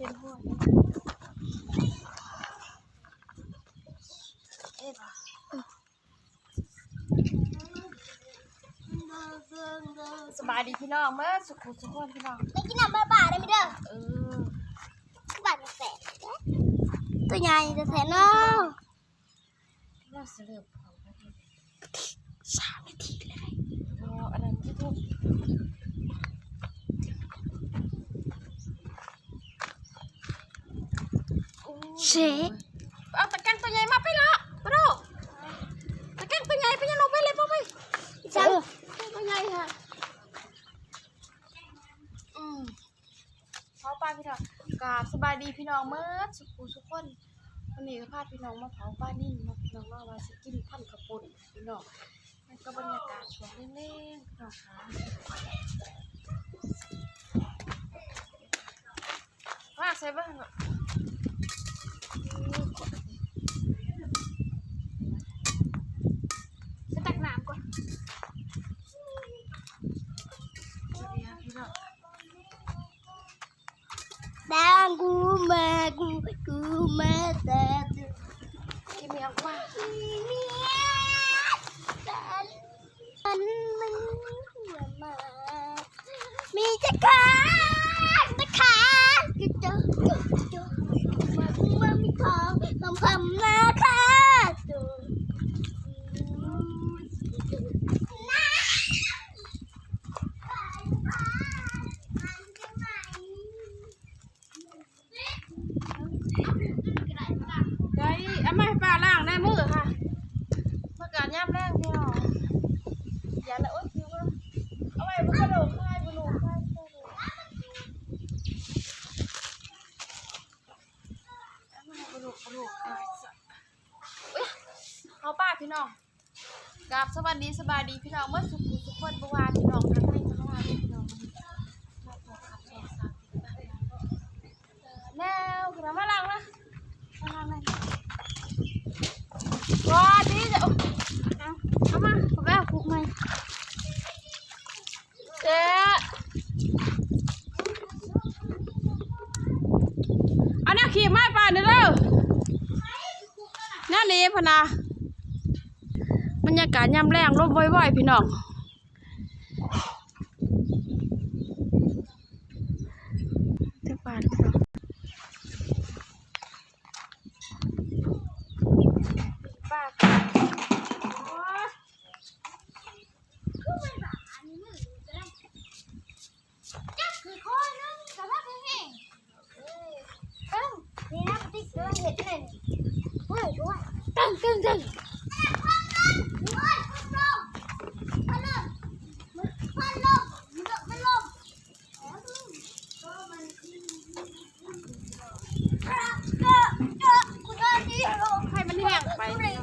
ເປັນຫົວ ສະບາຍດີພີ່ນ້ອງເບິດສຸຂູສຸຄົນພີ່ນ້ອງ ໄດ້ກິນນ້ຳປາປາໄດ້ມີເດີ ເອີ ບາດແຕກ ຕົວໃຫຍ່ແທ້ໆເນາະ. ວ່າຊິເລີ່ມເຜົາໄປ ສາມນາທີແລ້ວ ບໍ່ ອັນນັ້ນ ເຊ ເອົາຕາແກງຕົວໃຫຍ່ມາໄປລະ ມາດູ ຕາແກງຕົວໃຫຍ່ໄປ ຍັງລົງໄປເລັບອອກໄປ ເອີ ຕົວໃຫຍ່ຫັ້ນ ອືມ. ເຜົາປາພີ່ນ້ອງ ກາບສະບາຍດີພີ່ນ້ອງເໝິດສຸຂູສຸຄົນ ມື້ນີ້ກໍພາພີ່ນ້ອງມາເຜົາປານິນເນາະພີ່ນ້ອງເນາະ ວ່າຊິກິນພັນເຂົ້າປຸ້ນພີ່ນ້ອງ ມັນກໍບັນຍາກາດຊ່ວງແລງໆ ພີ່ນ້ອງຂາ ວາງໃສ່ເບິ່ງ ໄປຕັກນ້ຳກ່ອນ ແດງກູມາກູ ກູມາແຕ່ ກິນຫຍັງວະ ມັນ ມັນ ມັນ ມີແຕ່ຄານ ແຕ່ຄານ ໄດ້ ເອົາມາໃຫ້ປ້າລ້າງແດ່ມືຄ່ະ ມາການຍາມແລງພີ່ນ້ອງ ຢ່າລະ ໂອ້ຍ ຫິວ ເອົາໄວ້ບໍ່ກະໂດດຄາຍ ບໍ່ໂດດຄາຍ ເອົາມາໃຫ້ບໍ່ໂດດ ບໍ່ໂດດຄາຍ ເອົາປ້າພີ່ນ້ອງ ກາບສະຫວັດດີສະບາຍດີພີ່ນ້ອງເໝິດສຸຂູສຸຄົນ ບໍ່ວ່າພີ່ນ້ອງທາງໃດທາງລາວເດີພີ່ນ້ອງ ມາຂໍຄຳສອນສາວຕິດຕາມແລ້ວ ມາລ້າງມາ ມາລ້າງແລ້ວ ບໍ່ດີເດີ ເອົາ ເອົາມາ ເອົາໄປເອົາຜູກໃໝ່. ເຈ້ ເອົາແນວຄີບມາໃຫ້ປ້າແດ່ເດີ ແນວນີ້ພຸ້ນນະ ບັນຍາກາດຍາມແລງ ລົມວອຍໆ ພີ່ນ້ອງ ເຈົ້າບ້ານ ປ້າ ໂອ້ຍ ຄືແມ່ນວ່າອັນນີ້ມືກະໄດ້ ຈັບຄືຄອຍໜຶ່ງກະວ່າແຮງໆ ເບິ່ງ ນີ້ນະ ຕິກກຳລັງເຮັດແມ່ນ ໂອ້ຍ ໂອ້ຍ ຕຶງ ຕຶງ ຕຶງ ໂອ້ຍ ພັດລົມ ພັດລົມ ພັດລົມ ພັດລົມ. ໃຫ້ມັນແຫ້ງໄປ ໃຫ້ມັ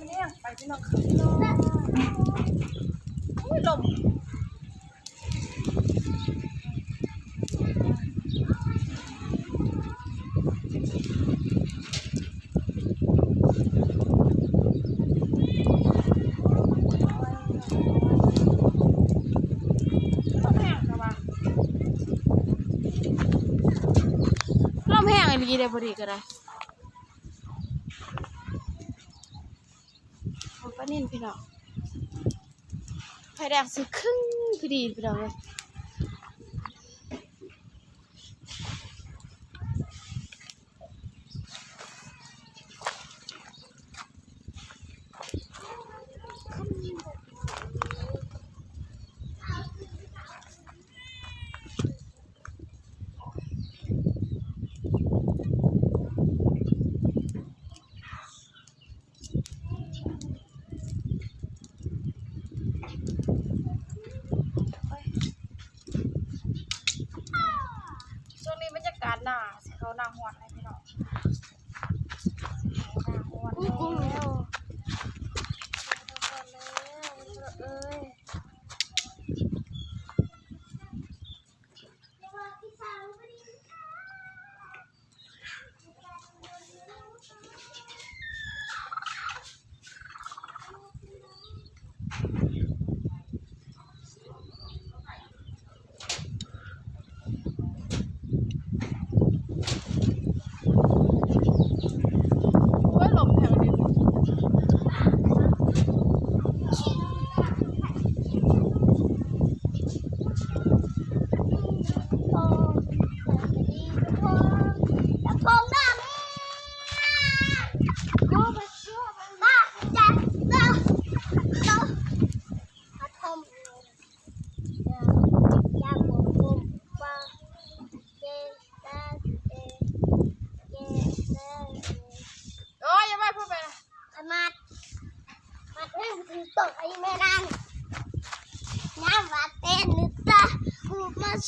ນແຫ້ງໄປ ພີ່ນ້ອງ ໂອ້ຍ ລົມ ລົມແຮງອີ່ຫຼີເດ້ ພໍດີກໍໄດ້ ໂອ້ ປານິນພີ່ນ້ອງ ໄຟແດງຊິຄຶ້ງພໍດີພີ່ນ້ອງເອີຍ. ຊ່ວງນີ້ບັນຍາກາດໜ້າຊິເຂົ້າໜ້າຮ້ອນແລ້ວພີ່ນ້ອງ ໜ້າຮ້ອນແລ້ວ ໜ້າຮ້ອນແລ້ວເອີຍ. ໂອ້ຍ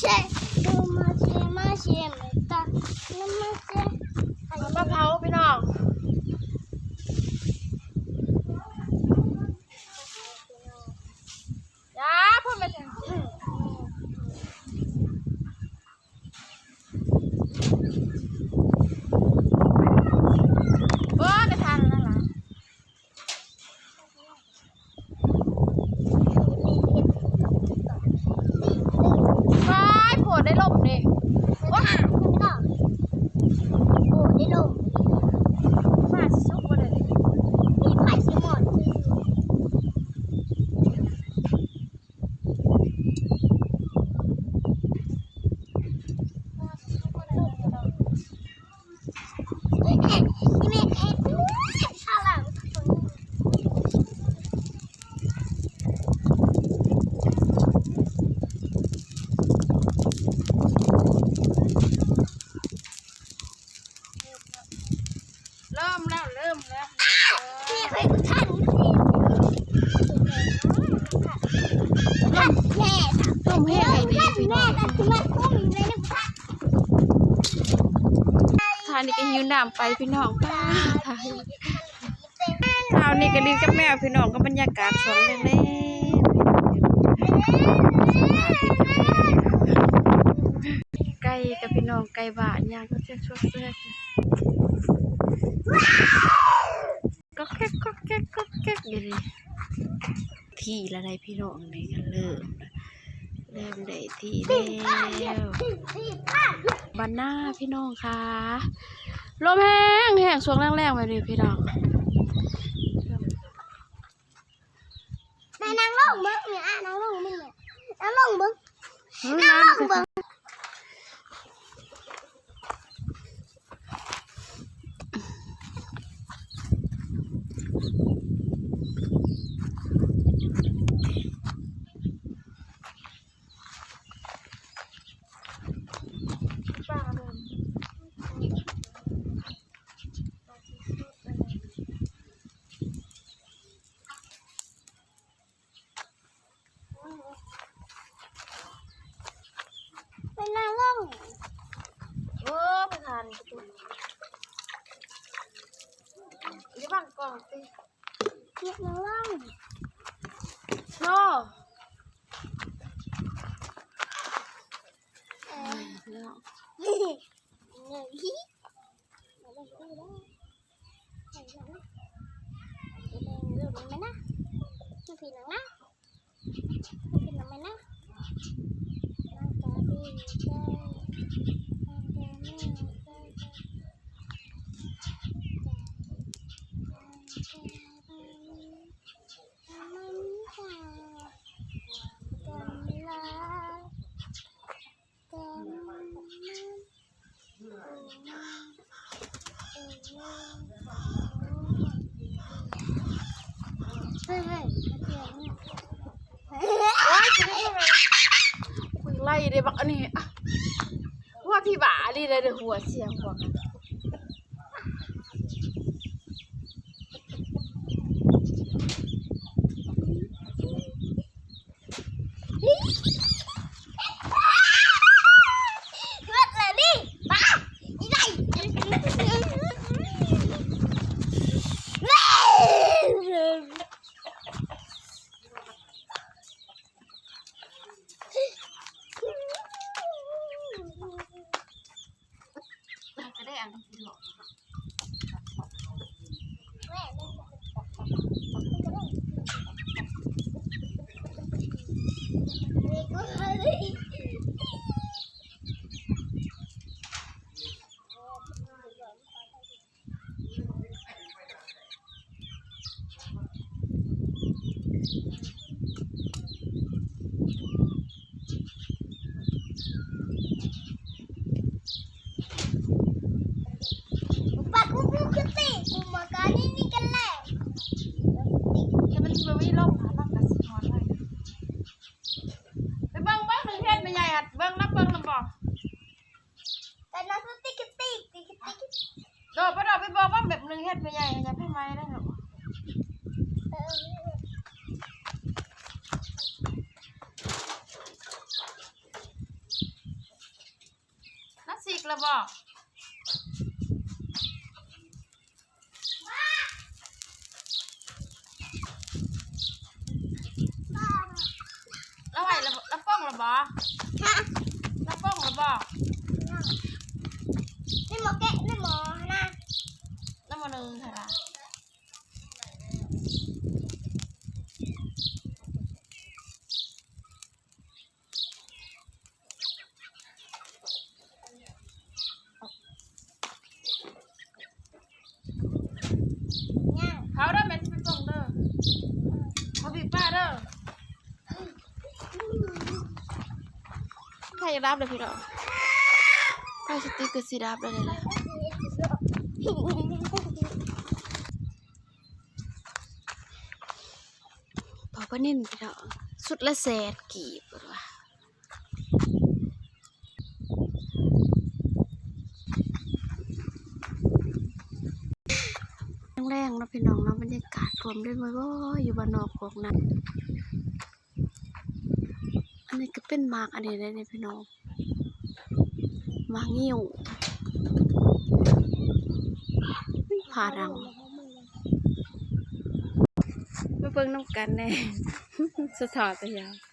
ເຈ ມາເຈ ມາເຈ ເມຕາ ມາເຈ ເອົາມາເຜົາພີ່ນ້ອງ. ຢ່າ ພຸ້ນແມ່ນຫຍັງ? ໂອ້ຍ ກະທານັ້ນລະ. ວ້າຍ ໂພດໄດ້ລົມນີ້. ໂອ້ຍ ໂພດໄດ້ລົມ. ຟ້າຊິສຸກບໍ່ໄດ້ນີ້? ມີໄຟຊິໝອດ. ເລີ່ມແລ້ວ ເລີ່ມແລ້ວ ເລີ່ມແລ້ວ. ລົມແຮງອີ່ຫຼີພີ່ນ້ອງ. ທ່ານນີ້ກໍຫິວນ້ຳໄປພີ່ນ້ອງ. ປ້າ ທ້າວນີ້ກໍຫຼິ້ນກັບແມວພີ່ນ້ອງ. ກໍບັນຍາກາດຊ່ວງແລງໆ ໄກ່ກັບພີ່ນ້ອງ ໄກ່ບ້ານຍ່າງກໍແຊກຊວກແຊກ ກໍແກກ ກໍແກກ ກໍແກກຢູ່ນີ້. ທີ່ລະໄດພີ່ນ້ອງ ນີ້ກໍເລີ່ມ ເລີ່ມໄດ້ທີ່ແລ້ວ. ບ້ານນາພີ່ນ້ອງຄ່າ ລົມແຮງແຮງ ຊ່ວງແລງໆ ແບບນີ້ພີ່ນ້ອງ. ນາງລົງເບິ່ງ ອາ ນາງລົງເບິ່ງ ນາງລົງເບິ່ງ ນາງລົງເບິ່ງ. ໄປນາງລົງ. ໂອ້ ປະທານ ຢ່າບັງກ້ອງຕິ. ນາງລົງ ໂນ. ເອີ ເນາະ. ເຮີ້ຍ ເຮີ້ຍ ມາເຈອແລ້ວ. ໂອ້ຍ ໄລ່ເດ້ບັກອັນນີ້ ຫົວທີ່ບ້າອີ່ຫຼີເດ້ ຫົວເສຍ ຫົວ. ໄປເບິ່ງ ເບິ່ງໜຶ່ງເຮັດແມ່ໃຫຍ່ຫັ້ນ ເບິ່ງນຳ ເບິ່ງນຳບໍ່? ໄປນຳຕິກຕິກຕິກຕິກຕິກ ໂດ ບໍ່ໄດ້ໄປບອກວ່າແບບໜຶ່ງເຮັດແມ່ໃຫຍ່ ຢ່າໄປໄໝ້ເດີລູກ. ເອີ. ລະບໍ່? ລະໄຫວລະ ລະປ່ອງລະບໍ່? ຮະ? ລະປ່ອງລະບໍ່? ໃນໝໍ້ແກະ ໃນໝໍ້ຫັ້ນນະ ໃນໝໍ້ໜຶ່ງຫັ້ນນະ. ເຜົາເດີ ແມ່ຊິໄປສົ່ງເດີ ເຜົາປີ້ປາເດີ. ໄຟດັບແລ້ວພີ່ນ້ອງ ໄຟສະຕິກກໍຊິດັບແລ້ວນີ້ແຫຼະ. ເຜົາປານິນພີ່ນ້ອງ ຊຸດລະແສນກີບເພິ່ນວ່າ. ແລງໆເນາະພີ່ນ້ອງເນາະ ບັນຍາກາດລວມເລີຍ ໂອ້ຍ ຢູ່ບ້ານນອກຄອກນາ. ອັນນີ້ກໍເປັນໝາກອັນນີ້ເດ້ນີ້ພີ່ນ້ອງ ໝາກງິ້ວ ຜາດັງ. ມາເບິ່ງນຳກັນແດ່ ສະທ້ອນຕາຍາວ.